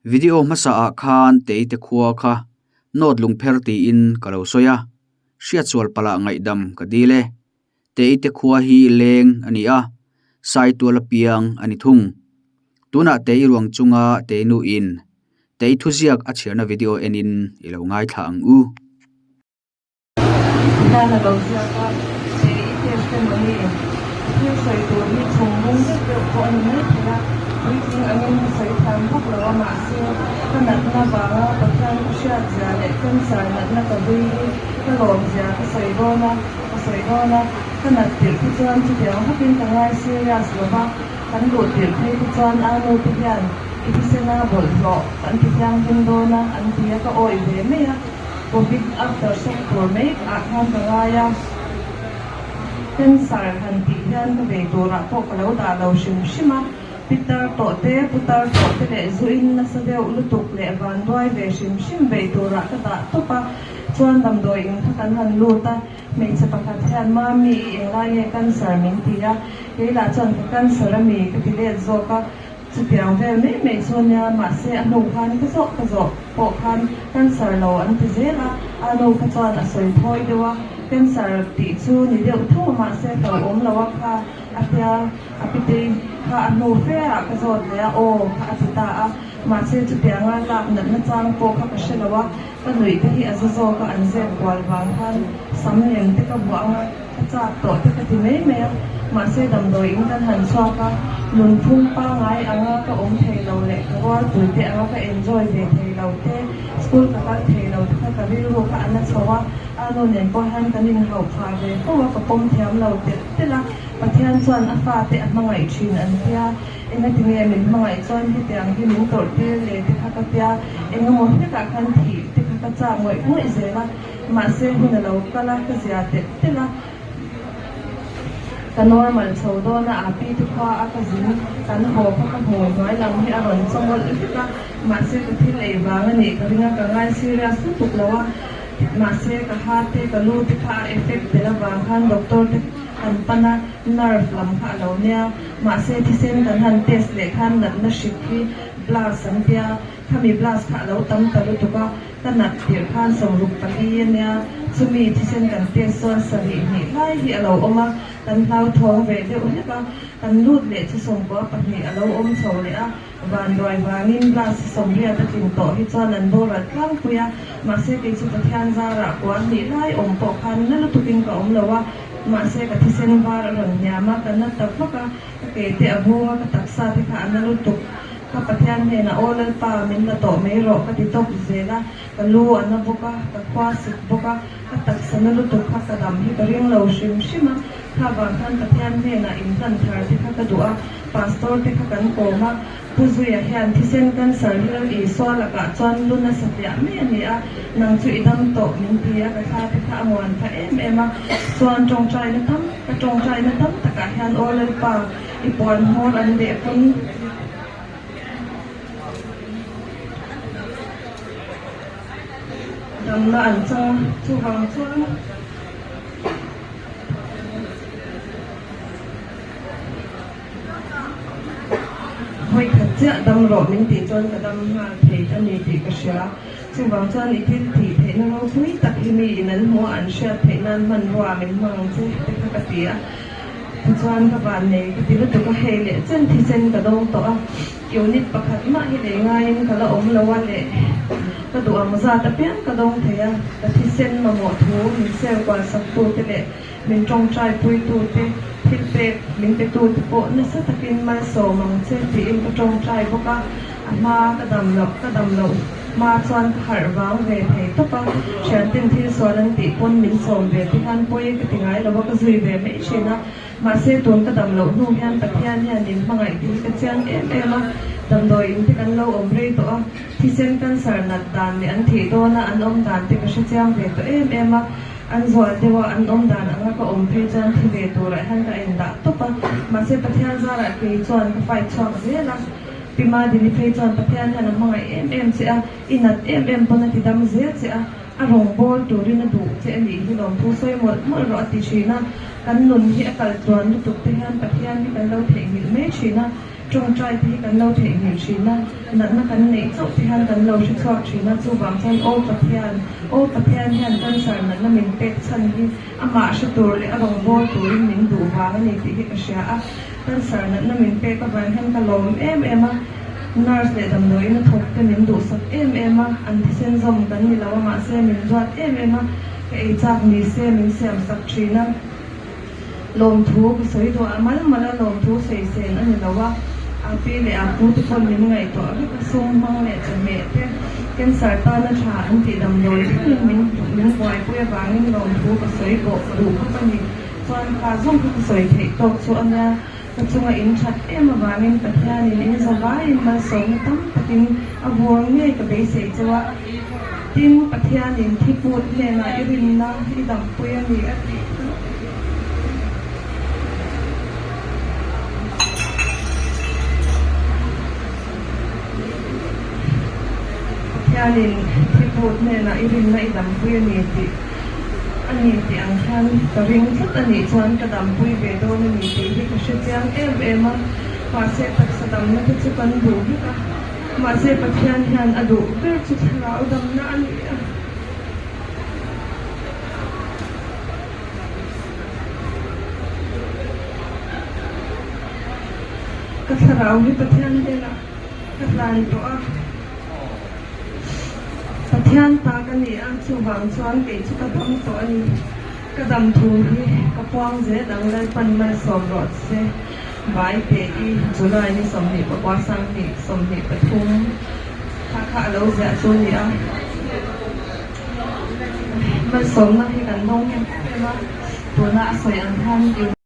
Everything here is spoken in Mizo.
Video hmasa ah khan Tei te khua kha Nawt lungpher tiin ka lo sawi a, hriatsual palh ah ngaihdam ka dil e. Tei te khua hi leng a ni a, Saitual a piang a ni thung. Tunah Tei ruang chunga Tei nu in Tei thuziak a chhiarna video en in i lo ngaithla ang u. Hian a lo ziak a, he i test emaw ni? Thil sawi tur hi chhum bung deuh deuh pawh a ni mai thei a, puitling angin ka sawi thiam vak lo a, mahse ka natna vanga Pathian ka hriat zia leh cancer natna ka vei hi ka lawm zia ka sawi dawn a, ka sawi dawn a, ka nat tirh te chuan chutiang vakin ka ngai serious lo va, kan luh tirh phei te chuan a nu te hian i thisena bawlhhlawh kan ti thianghlim dawn a an ti a, ka awih ve mai a. Covid after shock tur mai ah khan ka ngai a, cancer han tih hian ka vei turah pawh ka lo dah lo hrim hrim a, pitar tawh te, putar tawh te leh zu in nasa deuh lutuk leh vanduai ve hrim hrim vei turah ka dah tawp a, chuan damdawi in kha kan han lut a, hmeichhe pakhat hian Mami i englai nge cancer min ti a, kei lah chuan ka cancer ami ka ti let zawk a, Chutiang vel mai mai chu ania, mahse a hnu khan ka zawh ka zawh pawh khan cancer lo an ti zel a, a nu kha chuan a sawi thawi deuh a, cancer tih chu ni deuh tho a mahse hlauhawm lo a kha a tia, a pitei kha a hnu fe ah ka zawt leh a aw kha a ti ta a, mahse chutianga lak natna chang pawh kha ka hre lo a, ka nuih te hi a za zawk a an zep kual vang khan sam lem te ka vuah ang a. Ka chak tawh te ka ti mai mai a, mahse damdawi in kan han chhuak a, nunphung pangngai anga ka awm thei lo leh ka rualpui te anga ka enjoy ve thei lo te, school ka kal thei lo te kha ka rilru kha a na chho a, a nu nen pawh hian kan inhauh phah ve fo a, ka pawm thiam lo telh telh a, Pathian chuan a fate a hmangaih thin an tia, engatinge min hmangaih chuan hetiang hi min tawrh tir le te kha ka tia, engemaw hlekah khan thih te kha ka chak ngawih ngawih zel a. Mahse hun a lo kal a, ka zia telh telh a, ka normal chho dawn a, a pi te khua a ka zin kan haw kha ka hmui hnuai lam hi a rawn chawmawlh vek a, mahse ka thil ei vang a nih ka ring a, ka ngai serious lutuk lo a, mahse ka ha te ka lu te kha a effect tel avang khan doctor te kan pan a, nerve lam kha a lo nia, mahse thisen kan han test leh khan natna hrik hi blast an tia, khami blast kha a lo tam ta lutuk a. Ka nat tirh khan 64 a nia, chumi thisen kan test chuan sarih hnih lai hi a lo awm a, kan hlauthawng ve deuh hlek a, kan lut leh chu 92 a lo awm chho leh a, vanduai vangin glass 80 a tlin tawh hi chuan an boral tlangpui a, mahse kei chu Pathian zarah kua hnih lai awm pawh khan na lutukin ka awm lo a, mahse ka thisen var a rawn hniam a, ka na ta vak a, ka ke te a vung a, ka taksa te kha a na lutuk. Ka Pathian hnenah, Aw Lalpa, min la tawh mai rawh, ka ti tawp zel a. Ka lu a na bawk a, ka khua sik bawk a, ka taksa na lutuk kha ka dam hi ka ring lo hrim hrim a. Kha vang khan Pathian hnenah inhlan thar te kha ka duh a, Pastor te kha kan kawm a. Pu Zuia hian thisen cancer hi Lal Isua lakah chuan lu nasa hliah mai a ni a, nang chu i dam tawh min ti a, ka thla te kha a muan pha em em a. Chuan tawngtaina tam, ka tawngtaina tam takah hian, Aw Lalpa, I puan hmawr an leh pawn. Damna an chang a, chuvang chuan hawi khat chiah dam rawh min tih chuan ka dam nghal thei a ni tih ka hria. Chuvang chuan i thil tih theihna ropui tak hi mi in an hmuh a, an hriat theih nan hmanrua min hmang ang che te kha ka ti a. Tichuan ka van nei ka ti lutuk a, hei leh chen thisen ka dawng tawh a, unit pakhat mah hi lei ngaiin ka la awm lo a leh ka duh ang zat apiang ka dawng thei a, ka thisen mamawh thu min ser kual sak tu te leh min tawngtai pui tu te thil pek min pe tu te pawh nasa takin malsawm ang che tiin ka tawngtai bawk a, a hma ka dam loh ka dam loh hma chuan ka harh vang ve thei tawp a, thianten thil sual an tih pawn min sawm ve te khan pawi ka ti ngai lo a, ka zui ve mai thin a, mahse tun ka dam loh hnu hian Pathian hian min hmangaih tih hi ka chiang em em a, damdawi in te kan lo awm rei tawh a, thisen cancer nat dan leh an thih dawn a an awm dan te ka hre chiang ve tawh em em a, an zual deuh a an awm dan anga ka awm phei chuan thi ve turah hian ka indah tawp a, mahse Pathian zarah kei chuan ka fight chhuak zel a. Pi Madini phei chuan Pathian hian a hmangaih em em che a, i nat em em pawn a ti dam zel che a, a rawngbâwl turin a duh che a nih hi lawmthu sawi mawlh mawlh rawh a ti thin a. Kan nun hi a kal tluan lutuk te hian Pathian hi kan lo theihnghilh mai thin a. Tawngtai te hi kan lo theihnghilh thin a, natna kan neih chauh te hian kan lo hre chhuak thin a, chuvang chuan Aw Pathian, Aw Pathian hian cancer natna min pek chhan hi amah hre tur leh a rawngbâwl turin min duh vang a ni tih hi ka hria a, cancer natna min pek avang hian ka lawm em em a, nurse leh damdawiin a thawk te min duhsak em em a, an thisen zawm kan ni lo a mahse min duat em em a, ka ei chak ni se min siamsak thin a. Lawmthu ka sawi duh a, mal mal a lawmthu sawi sen a ni lo a, a pi leh a pu te pawn min ngaihtuah vek a, sum hmang leh chawhmeh te cancer tana tha an tih damdawi thlengin min min buaipui avangin lawmthu ka sawi bawh duh khawp a ni. Chuan kha zawng kha ka sawi theih tawk chu a nia, ka chunga in that em avangin Pathianin in zavaiin malsawmna tam takin a vur ngei ka beisei chu a, tin Pathianin thi put hnenah i rinna i dampui a ni a tih kha. Pathianin thi put hnenah i rinna i dampui a ni tih a ni tih ang khan ka ring tlat a nih chuan ka dampui ve dawn a ni tih hi ka hre chiang em em a, mahse taksa damna te chu kan duh vek a, mahse Pathian hian a duh ber chu thlarau damna a ni a. Ka thlarau hi Pathian hnenah ka hlan tawh a, Pathian ta ka ni a, chuvang chuan kei chu ka dam tawh a ni. Ka dam thu hi ka puang zel ang Lalpan malsawm rawh che Vai te i July ni 24 2023 kha kha a lo ziah chu a ni a. Malsawmna hi kan dawng em em a, tuna a sawi ang khan.